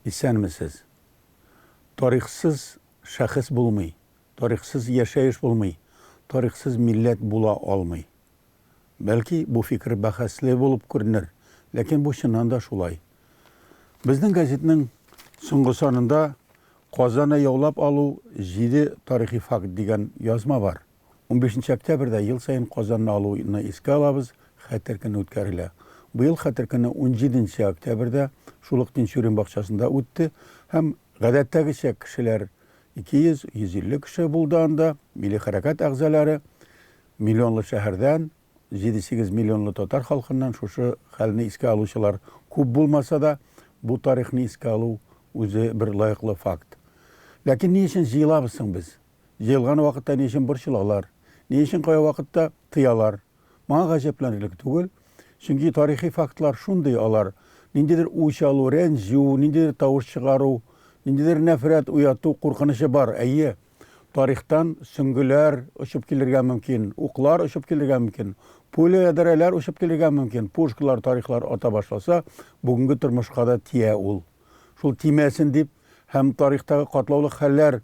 Исәнмесез. Тарихсыз шәхес булмый, тарихсыз яшәеш булмый, тарихсыз милләт була алмый. Бәлки, бу фикер бәхәсле булып күренер, ләкин бу чыннан да шулай. Безнең гәзитнең соңгы санында Казанны яулап алу, җиде тарихи факт дигән язма бар. Унбишенче октябрьдә ел саен Казанны алуны искә алабыз, Хәтер көне үткәрелә. Быел Хәтер көне унҗиденче октябрьдә шул ук Тинчурин бакчасында үтте һәм, гадәттәгечә, кешеләр 200, 150 кеше булды анда, милли хәрәкәт әгъзалары, миллионлы шәһәрдән, җиде-сигез миллионлы татар халкыннан шушы хәлне искә алучылар күп булмаса да, бу тарихны искә алу үзе бер лаеклы факт. Ләкин ни өчен җыелабыз соң без? Җыелган вакытта ни өчен борчылалар? Ни өчен кая вакытта тыялар? Моңа гаҗәпләнерлек түгел, чөнки тарихи фактлар шундый алар, ниндидер үч алу, рәнҗү, ниндидер тавыш чыгару, ниндидер нәфрәт уяту куркынычы бар, әйе. Тарихтан сөңгеләр очып килергә мөмкин, уклар очып килергә мөмкин, пуля-ядрәләр очып килергә мөмкин, пушкалар тарихлар ата башласа, бүгенге тормышка да тия ул. Шул тимәсен дип һәм тарихтагы катлаулы хәлләр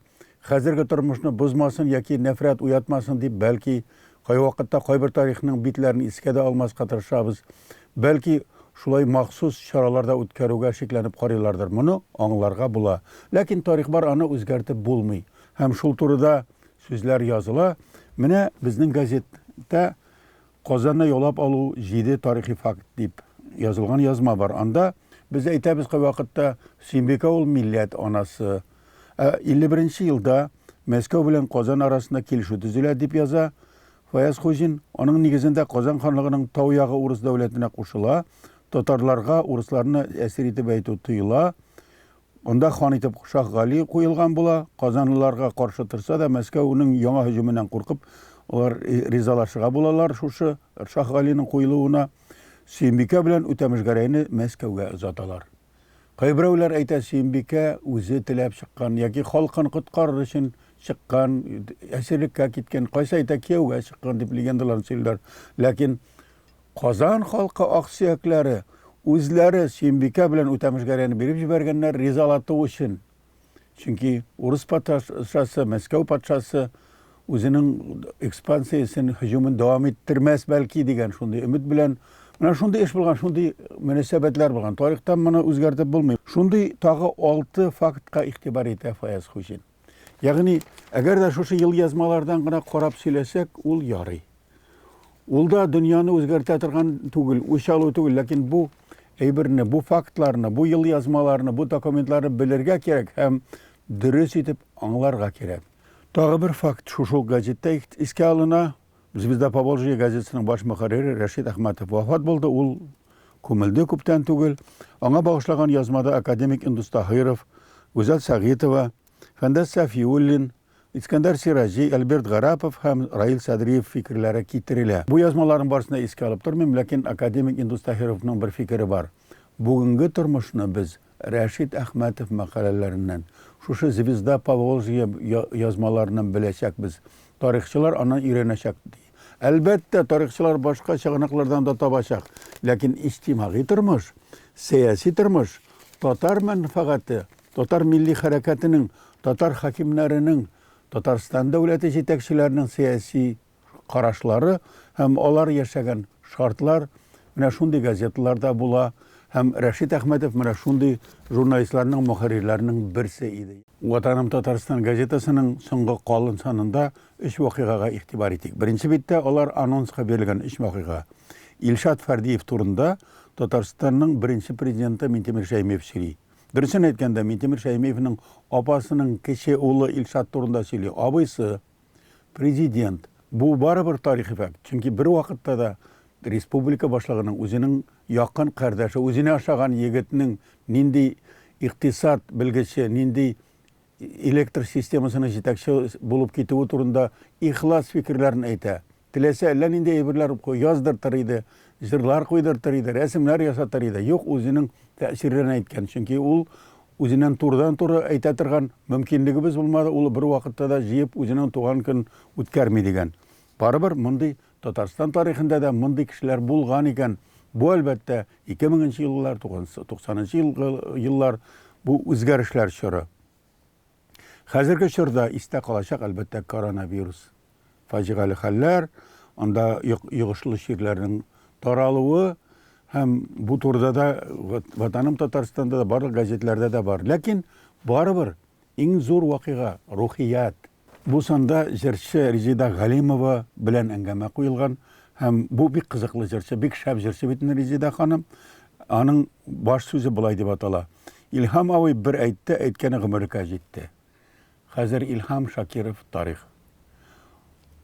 хәзерге тормышны бозмасын яки нәфрәт уятмасын дип, бәлки, кайвакытта кайбер тарихның битләрен искә дә алмаска тырышабыз. Бәлки, шулай махсус чаралар да үткәрүгә шикләнеп карыйлардыр. Моны аңларга була. Ләкин тарих бар, аны үзгәртеп булмый. Һәм шул турыда сүзләр языла. Менә безнең газетта Казанны яулап алу җиде тарихи факт дип язылган язма бар. Анда без әйтәбез кайвакытта, Сөембикә ул милләт анасы. Ә 51 нче елда Мәскәү белән Казан арасында килешү төзелә дип яза Фаяз Хуҗин. Аның нигезендә Казан ханлыгының тау ягы урыс дәүләтенә кушыла, татарларга урысларны әсир итеп әйтү тыела. Анда хан итеп Шаһ Гали куелган була. Казанлыларга каршы торса да, Мәскәүнең яңа һөҗүменнән куркып, алар ризалашырга булалар шушы Шаһ Галинең куелуына. Сөембикә белән Үтәмешгәрәйне Мәскәүгә озаталар. Кайберәүләр әйтә, Сөембикә үзе теләп чыккан яки халкын коткарыр өчен чыккан, әсирлеккә киткән, кайсы әйтә, кияүгә чыккан дип легендаларны сөйлиләр. Ләкин Казан халкы аксөякләре үзләре Сөембикә белән Үтәмешгәрәйне биреп җибәргәннәр ризалату өчен. Чөнки урыс патшасы, Мәскәү патшасы үзенең экспансиясен, һөҗүмен дәвам иттермәс бәлки дигән шундый өмет белән менә шундый эш булган, шундый мөнәсәбәтләр булган. Тарихтан моны үзгәртеп булмый. Шундый тагы алты фактка игътибар итә Фаяз Хуҗин. Ягъни, әгәр дә шушы елъязмалардан гына карап сөйләсәк, ул ярый. Ул да дөньяны үзгәртә торган түгел, үч алу түгел, ләкин бу әйберне, бу фактларны, бу елъязмаларны, бу документларны белергә кирәк һәм дөрес итеп аңларга кирәк. Тагы бер факт шушы ук газетта искә алына. Звезда Поволжья газетасының баш мөхәррире Рәшит Әхмәтов вафат булды, ул күмелде күптән түгел. Аңа багышлаган язмада академик Индус Таһиров, Гүзәл Сәгыйтова, Фәндәс Сафиуллин, Искәндәр Сираҗи, Альберт Гарапов һәм Раил Садриев фикерләре китерелә. Бу язмаларның барысын да искә алып тормыйм, ләкин академик Индус Таһировның бер фикере бар. Бүгенге тормышны без Рәшит Әхмәтов мәкаләләреннән, шушы Звезда Поволжья язмаларыннан беләчәкбез. Тарихчылар аннан өйрәнәчәк, ди. Әлбәттә, тарихчылар башка чыганаклардан да табачак, ләкин иҗтимагый тормыш, сәяси тормыш, татар мәнфәгате, татар милли хәрәкәтенең Татар хакимнәренең, Татарстан дәүләте җитәкчеләренең сәяси карашлары һәм алар яшәгән шартлар менә шундый газеталарда була һәм Рәшит Әхмәтов менә шундый журналистларның, мөхәррирләрнең берсе иде. Ватаным Татарстан газетасының соңгы калын санында өч вакыйгага игътибар итик. Беренче биттә алар анонска бирелгән өч вакыйга. Илшат Фәрдиев турында Татарстанның беренче президенты Минтимер Шәймиев сөйли. Дөресен әйткәндә, Минтимер Шәймиевның апасының кече улы Илшат турында сөйли. Абыйсы, президент. Бу барыбер тарихи факт. Чөнки бервакытта да республика башлыгының үзенең якын кардәше, үзенә ошаган егетнең нинди икътисад белгече, нинди электр системасының җитәкче булып китүе турында ихлас фикерләрен әйтә. Теләсә әллә нинди әйберләр яздыртыр иде, җырлар куйдыртыр иде, рәсемнәр ясатыр иде. Юк, үзенең тәэсирләрен әйткән. Чөнки ул үзеннән турыдан-туры әйтә торган мөмкинлегебез булмады, ул бервакытта да җыеп үзенең туган көн үткәрми дигән. Барыбер мондый Татарстан тарихында да мондый кешеләр булган икән. Бу, әлбәттә, 2000 нче еллар, 90 нчы еллар. Бу үзгәрешләр чоры. Хәзерге чорда истә калачак, әлбәттә, коронавирус. Фаҗигале хәлләр, анда йогышлы чирләрнең таралуы һәм бу турыда да Ватаным Татарстанда да барлык газетләрдә дә бар. Ләкин барыбер иң зур вакыйга рухият. Бу санда җырчы Резеда Галимова белән әңгәмә куелган һәм бу бик кызыклы җырчы, бик шәп җырчы бит инде Резеда ханым. Аның баш сүзе болай дип атала. Илһам абый бер әйтте, әйткәне гомерлеккә җитте. Хәзер Илһам Шакиров тарих.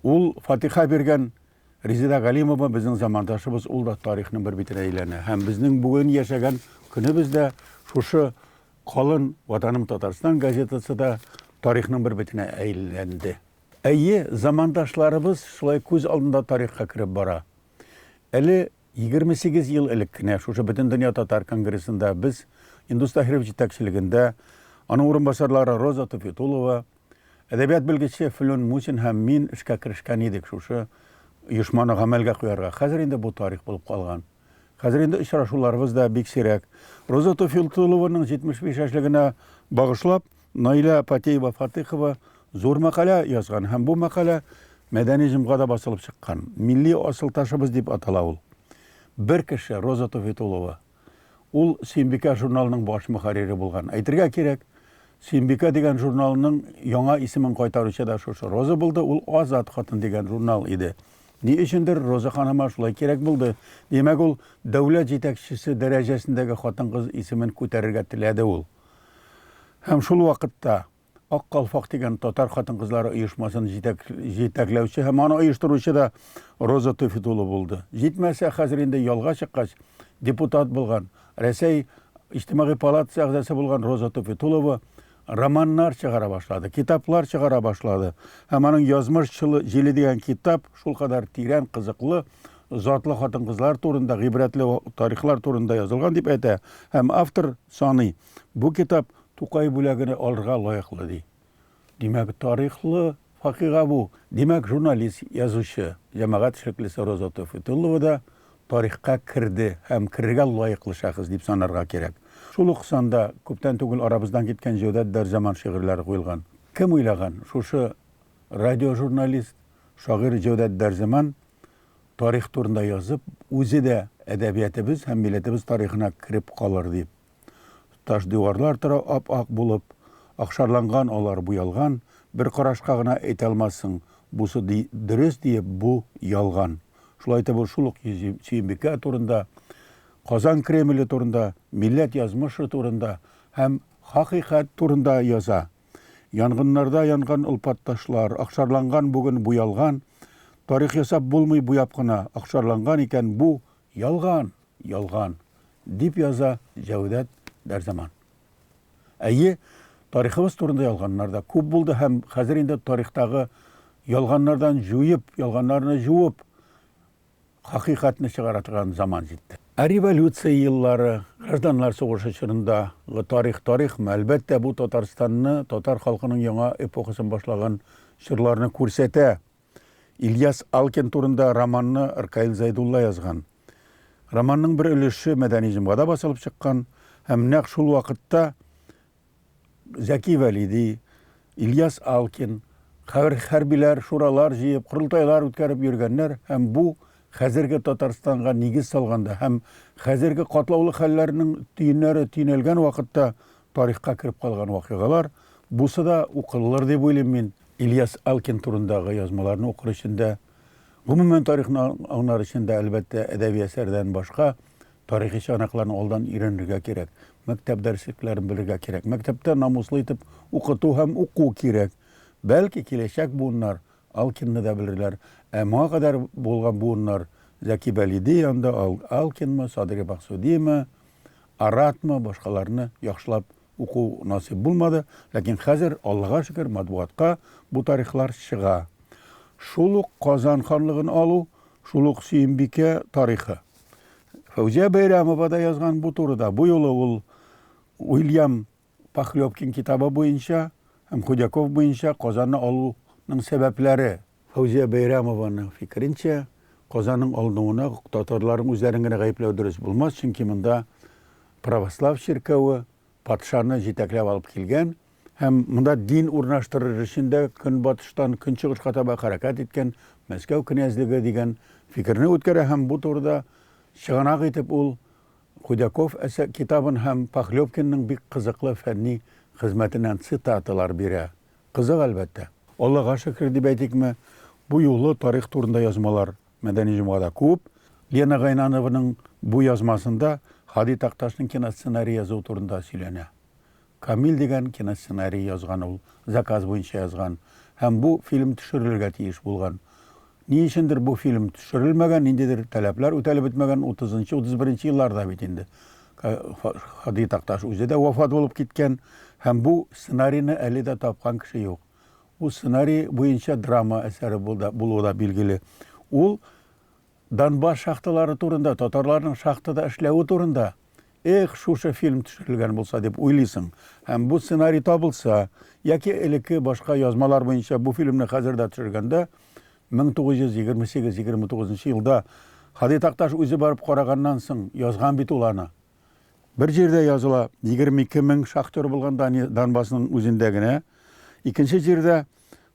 Ул фатиха биргән Резеда Галимова безнең замандашыбыз, ул да тарихның бер битенә әйләнә. Һәм безнең бүген яшәгән көнебез дә шушы калын Ватаным Татарстан газетасы да тарихның бер битенә әйләнде. Әйе, замандашларыбыз шулай күз алдында тарихка кереп бара. Әле 28 ел элек кенә шушы Бөтендөнья татар конгрессында без Индус Таһиров җитәкчелегендә, аның урынбасарлары Роза Туфитулова, әдәбият белгече Флүн Мусин һәм мин эшкә керешкән идек шушы оешманы гамәлгә куярга. Хәзер инде бу тарих булып калган. Хәзер инде очрашуларыбыз да бик сирәк. Роза Туфитулованың 75 яшьлегенә багышлап, Наилә Патеева-Фатыйхова зур мәкалә язган һәм бу мәкалә Мәдәни җомгада басылып чыккан. Милли асылташыбыз дип атала ул. Бер кеше, Роза Туфитулова. Ул Сөембикә журналының баш мөхәррире булган. Әйтергә кирәк, Сөембикә дигән журналның яңа исемен кайтаручы да шушы Роза булды, ул Азат хатын дигән журнал иде. Ни өчендер Роза ханыма шулай кирәк булды. Димәк, ул дәүләт җитәкчесе дәрәҗәсендәге хатын-кыз исемен күтәрергә теләде ул. Һәм шул вакытта Ак калфак дигән татар хатын-кызлары оешмасын җитәкләүче һәм аны оештыручы да Роза Туфитулова булды. Җитмәсә, хәзер инде ялга чыккач, депутат булган, Рәсәй Иҗтимагый палатасы әгъзасы булган Роза Туфитулова романнар чыгара башлады, китаплар чыгара башлады. Һәм аның Язмыш җиле дигән китап шулкадәр тирән, кызыклы, затлы хатын-кызлар турында, гыйбрәтле тарихлар турында язылган дип әйтә. Һәм автор саный, бу китап Тукай бүләгене алырга лаеклы, ди. Димәк, тарихлы факига бу. Димәк, журналист, язучы, җәмәгать эшлеклесе Роза Туфитуллова да тарихка керде һәм керергә лаеклы шәхес дип санарга кирәк. Шул ук санда күптән түгел арабыздан киткән Җәүдәт Дәрзаман шигырьләре куелган. Кем уйлаган, шушы радиожурналист, шагыйрь Җәүдәт Дәрзаман тарих турында язып, үзе дә әдәбиятебез һәм милләтебез тарихына кереп калыр дип. Таш диварлар тора ап-ак булып, Акшарланган алар, буялган, Бер карашка гына әйтә алмассың, Бусы ди, дөрес диеп, бу, ялган. Шулай итеп ул шул ук Сөембикә турында, Казан Кремле турында, милләт язмышы турында һәм хакыйкать турында яза. Янгыннарда янган олпат ташлар, Акшарланган бүген, буялган. Тарих ясап булмый буяп кына, Акшарланган икән бу, ялган, ялган. Дип яза Җәүдәт Дәрзаман. Әйе, тарихыбыз турында ялганнар да күп булды һәм хәзер инде тарихтагы ялганнардан җуеп, ялганнарны җуып, хакыйкатьне чыгара торган заман җитте. Ә революция еллары, гражданнар сугышы чорындагы тарих тарихмы? Әлбәттә, бу Татарстанны, татар халкының яңа эпохасын башлаган чорларны күрсәтә. Ильяс Алкин турында романны Ркаил Зәйдулла язган. Романның бер өлеше Мәдәни җомгада басылып чыккан һәм нәкъ шул вакытта Зәки Вәлиди, Ильяс Алкин, хәрбиләр шуралар җыеп, корылтайлар үткәреп йөргәннәр һәм бу хәзерге Татарстанга нигез салганда һәм хәзерге катлаулы хәлләрнең төеннәре төйнәлгән вакытта тарихка кереп калган вакыйгалар. Бусы да укылыр дип уйлыйм мин. Ильяс Алкин турындагы язмаларны укыр өчен дә, гомумән тарихны аңлар өчен дә, әлбәттә, әдәби әсәрдән башка тарихи чыганакларны алдан өйрәнергә кирәк, мәктәп дәреслекләрен белергә кирәк, мәктәптә намуслы итеп укыту һәм уку кирәк. Бәлки, киләчәк буыннар Алкинны да белерләр, ә моңа кадәр булган буыннар Зәки Бәлиди анда Алкинмы, Садри Максудимы, Аратмы, башкаларны яхшылап уку насыйп булмады, ләкин хәзер, Аллага шөкер, матбугатка бу тарихлар чыга. Шул ук Казан ханлыгын алу, шул ук Сөембикә тарихы. Фәүзия Бәйрәмова да язган бу турыда. Бу юлы ул Уильям Похлебкин китабы буенча һәм Худяков буенча Казанны алуның сәбәпләре. Фәүзия Бәйрәмованың фикеренчә, Казанның алынуына татарларның үзләрен генә гаепләү дөрес булмас, чөнки монда православ чиркәве, патшаны җитәкләп алып килгән һәм монда дин урнаштырыр өчен дә көнбатыштан көнчыгышка таба хәрәкәт иткән Мәскәү князьлеге дигән фикерне үткәрә һәм бу турыда чыганак итеп ул Худяков әсә китабын һәм Похлебкинның бик кызыклы фәнни хезмәтеннән цитаталар бирә. Кызык, әлбәттә. Аллага шөкер дип әйтикме, бу юлы тарих турында язмалар Мәдәни җомгада күп. Лена Гайнанованың бу язмасында Һади Такташның киносценарий язуы турында сөйләнә. Камил дигән киносценарий язган ул, заказ буенча язган. Һәм бу фильм төшерелергә тиеш булган. Ни өчендер бу фильм төшерелмәгән, ниндидер таләпләр үтәлеп бетмәгән, утызынчы, 31 елларда бит инде. Һади Такташ үзе дә вафат булып киткән һәм бу сценарийны әле дә тапкан кеше юк. Ул сценарий буенча драма әсәре булуы да билгеле. Ул Донбасс шахталары турында, татарларның шахтада эшләве турында. Эх, шушы фильм төшерелгән булса дип уйлыйсың. Һәм бу сценарий табылса, яки элекке башка язмалар буенча бу фильмны хәзер дә төшергәндә, 1928-29 елда Һади Такташ үзе барып караганнан соң язган бит ул аны. Бер җирдә языла, 22 мең шахтер булган Донбассның үзендә генә. Икенче җирдә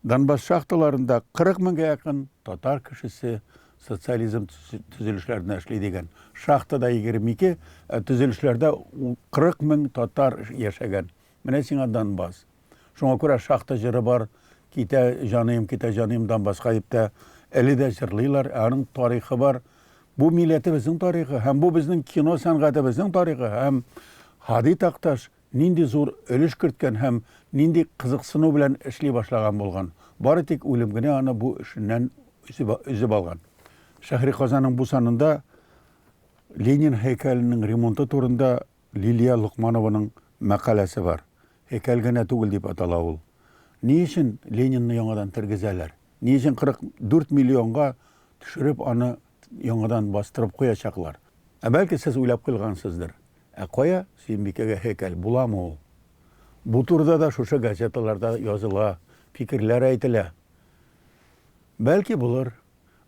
Донбасс шахталарында 40 меңгә якын татар кешесе социализм төзелешләрендә эшли дигән. Шахтада 22, ә төзелешләрдә 40 мең татар яшәгән. Менә сиңа Донбасс. Шуңа күрә шахта җыры бар, Китә җаныем, китә җаныем Донбасска дип тә әле дә җырлыйлар. Ә аның тарихы бар. Бу милләтебезнең тарихы һәм бу безнең кино сәнгатебезнең тарихы һәм Һади Такташ нинди зур өлеш керткән һәм нинди кызыксыну белән эшли башлаган булган. Бары тик үлем генә аны бу эшеннән өзеп алган. Шәһри Казанның бу санында Ленин һәйкәленең ремонты турында Лилия Локманованың мәкаләсе бар. Һәйкәл генә түгел дип атала ул. Ни өчен Ленинны яңадан тергезәләр? Ни өчен 44 миллионга төшереп аны яңадан бастырып куячаклар? Ә бәлки сез уйлап куйгансыздыр, ә кая Сөембикәгә һәйкәл, буламы ул? Бу турыда да шушы газеталарда языла, фикерләр әйтелә. Бәлки булыр,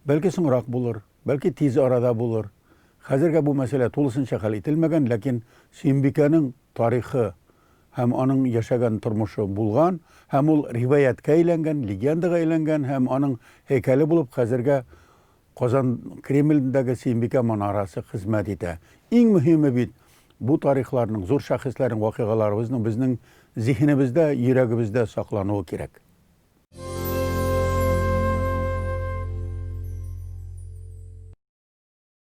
бәлки соңрак булыр, бәлки тиз арада булыр. Хәзергә бу мәсьәлә тулысынча хәл ителмәгән, ләкин Сөембикәнең тарихы һәм аның яшәгән тормышы булган, һәм ул риваятькә әйләнгән, легендага әйләнгән һәм аның һәйкәле булып хәзергә Казан Кремлендәге Сөембикә манарасы хезмәт итә. Иң мөһиме бит, бу тарихларның, зур шәхесләрнең, вакыйгаларыбызның безнең зиһенебездә, йөрәгебездә саклануы кирәк.